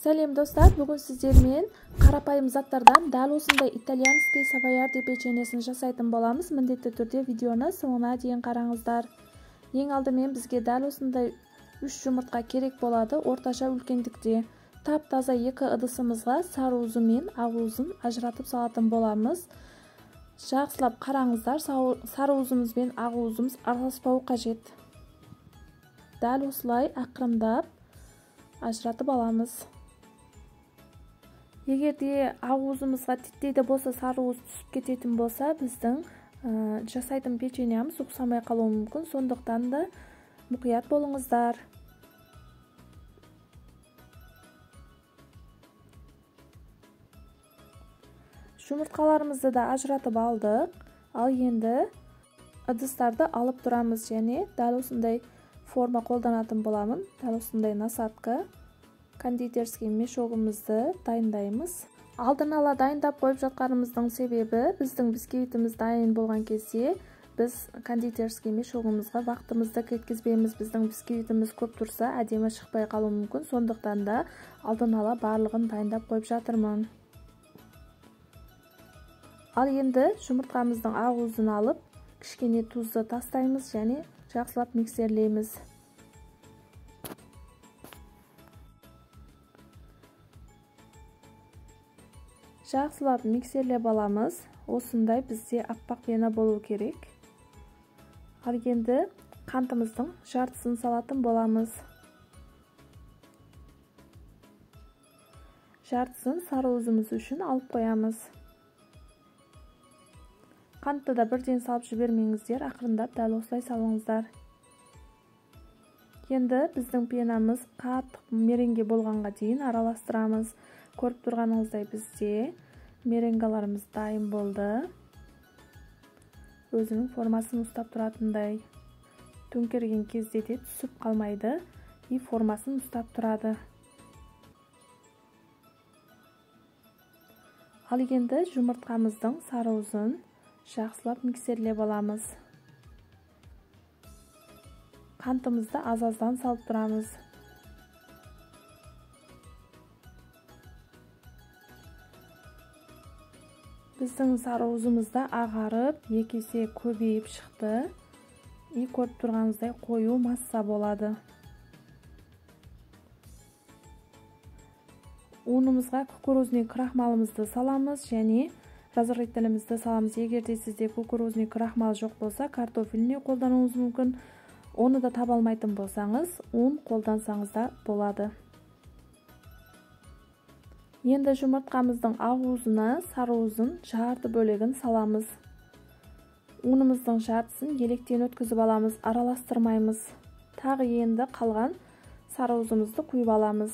Сәлем достар, бүгін сіздермен қарапайым заттардан дәл осындай итальянский савоярди печеньесін жасайтын боламыз. Міндетті түрде видеоны соңына дейін қараңыздар. Ең алдымен бізге дәл осындай 3 жұмыртқа керек болады, орташа үлкендікте. Тап-таза екі ыдысымызға сары уызы мен ақ уызын ажыратып салатын боламыз. Жақсылап қараңыздар, сары уызымыз бен ақ уызымыз араласпауы қажет. Дәл осылай ақырындап ажыратып аламыз. Егер де ақ уызымызға титтей де болса сары уыз түсіп кететін болса, біздің жасайтын печеньеміз ұқсамай қалуы мүмкін. Сондықтан да мұқият болыңыздар. Жұмыртқаларымызды да ажыратып алдық. Ал енді ыдыстарды алып тұрамыз және дәл осындай форма қолданатын боламын. Дәл осындай насадка кондитерский мешогымызды дайындаймыз. Алдын ала дайындап қойып жатқанымыздың себебі, біздің бисквитіміз дайын болған кезде біз кондитерский мешогымызға уақытымызды кеткізбейміз. Біздің бисквитіміз көп тұрса әдемі шықпай қалуы мүмкін. Сондықтан да алдын ала барлығын дайындап қойып жатырмын. Ал енді жұмыртқамыздың ақ уызын алып, кішкене тұзды тастаймыз және жақсылап миксерлейміз. Жақсылап миксерлеп аламыз. Осындай бізде аппақ пена болу керек. Ал енді қантымыздың жартысын салатын боламыз. Жартысын сары уызымыз үшін алып қоямыз. Қантты да бірден салып жібермеңіздер, ақырындап дәл осылай салыңыздар. Енді біздің пенамыз қатты меренге болғанға дейін араластырамыз. Көріп тұрғаныңыздай бізде меренгаларымыз дайын болды. Өзінің формасын ұстап тұратындай. Төңкерген кезде де түсіп қалмайды и формасын ұстап тұрады. Ал енді жұмыртқамыздың сары уызын жақсылап миксерлеп аламыз. Қантымызды аз-аздан салып тұрамыз. Біздің сары уызымыз да ағарып, екі есе көбейіп шықты. И көріп тұрғаныңыздай қою масса болады. Ұнымызға кукурузный крахмалымызды саламыз және разрыхлителімізді саламыз. Егер де сізде кукурузный крахмал жоқ болса, картофельный қолдануыңыз мүмкін. Оны да таба алмайтын болсаңыз, ұн қолдансаңыз да болады. Енді жұмыртқамыздың ақ уызына сары уызын жарты бөлігін саламыз. Ұнымыздың жартысын електен өткізіп аламыз, араластырмаймыз. Тағы енді қалған сары уызымызды құйып аламыз.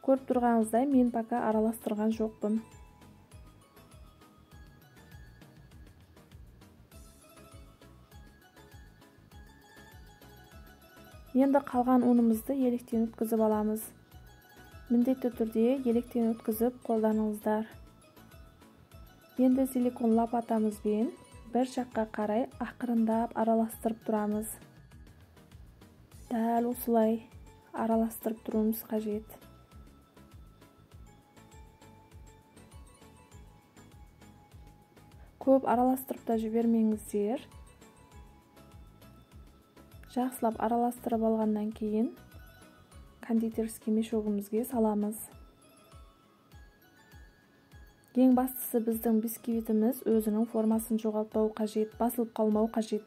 Көріп тұрғаныңыздай мен пока араластырған жоқпын. Енді қалған ұнымызды електен өткізіп аламыз. Міндетті түрде електен өткізіп қолданыңыздар. Енді силикон лопатамызбен бір жаққа қарай ақырындап араластырып тұрамыз. Дәл осылай араластырып тұруымыз қажет. Көп араластырып та жібермеңіздер. Жақсылап араластырып алғаннан кейін кондитерский мешогімізге саламыз. Ең бастысы біздің бисквитіміз өзінің формасын жоғалтпау қажет, басылып қалмау қажет.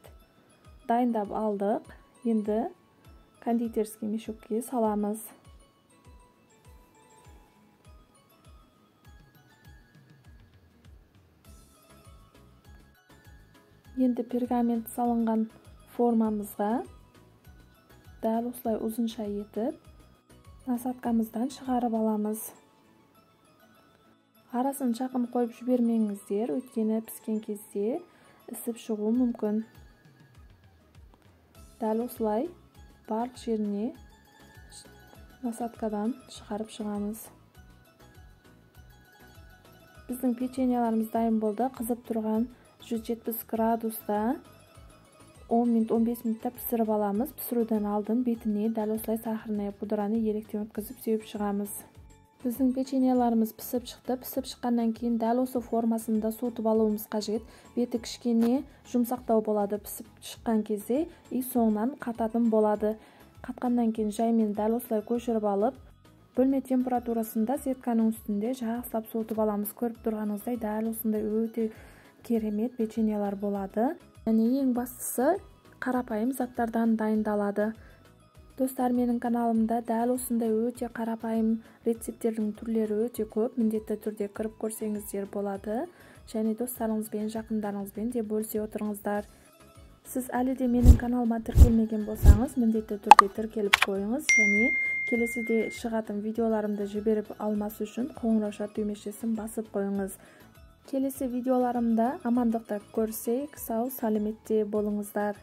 Дайындап алдық. Енді кондитерский мешокке саламыз. Енді пергамент салынған формамызға дәл осылай ұзынша етіп насадкамыздан шығарып аламыз. Арасын жақын қойып жібермеңіздер, өйткені піскен кезде ісіп шығуы мүмкін. Дәл осылай барлық жеріне насадкадан шығарып шығамыз. Біздің печеньеларымыз дайын болды. Қызып тұрған 170 градуста 10 минут, 15 минутта пісіріп аламыз. Пісіруден алдын бетіне дәл осылай сахарная пудраны електен өткізіп сеуіп шығамыз. Біздің печеньеларымыз пісіп шықты. Пісіп шыққаннан кейін дәл осы формасында суытып алуымыз қажет. Беті кішкене жұмсақтау болады пісіп шыққан кезде, и соңынан қататын болады. Қатқаннан кейін жаймен дәл осылай көшіріп алып, бөлме температурасында сетканың үстінде жақсылап суытып аламыз. Көріп тұрғаныңыздай дәл осындай өте керемет печеньелар болады. Және ең бастысы қарапайым заттардан дайындалады. Достар, менің каналымда дәл осындай өте қарапайым рецепттердің түрлері өте көп. Міндетті түрде кіріп көрсеңіздер болады. Және достарыңызбен, жақындарыңызбен де бөлісе отырыңыздар. Сіз әлі де менің каналыма тіркелмеген болсаңыз, міндетті түрде тіркеліп қойыңыз. Және келесіде шығатын видеоларымды жіберіп алмас үшін қоңырауша түймешесін басып қойыңыз. Келесі видеоларымда амандықта көрісейік, сау сәлеметте болыңыздар.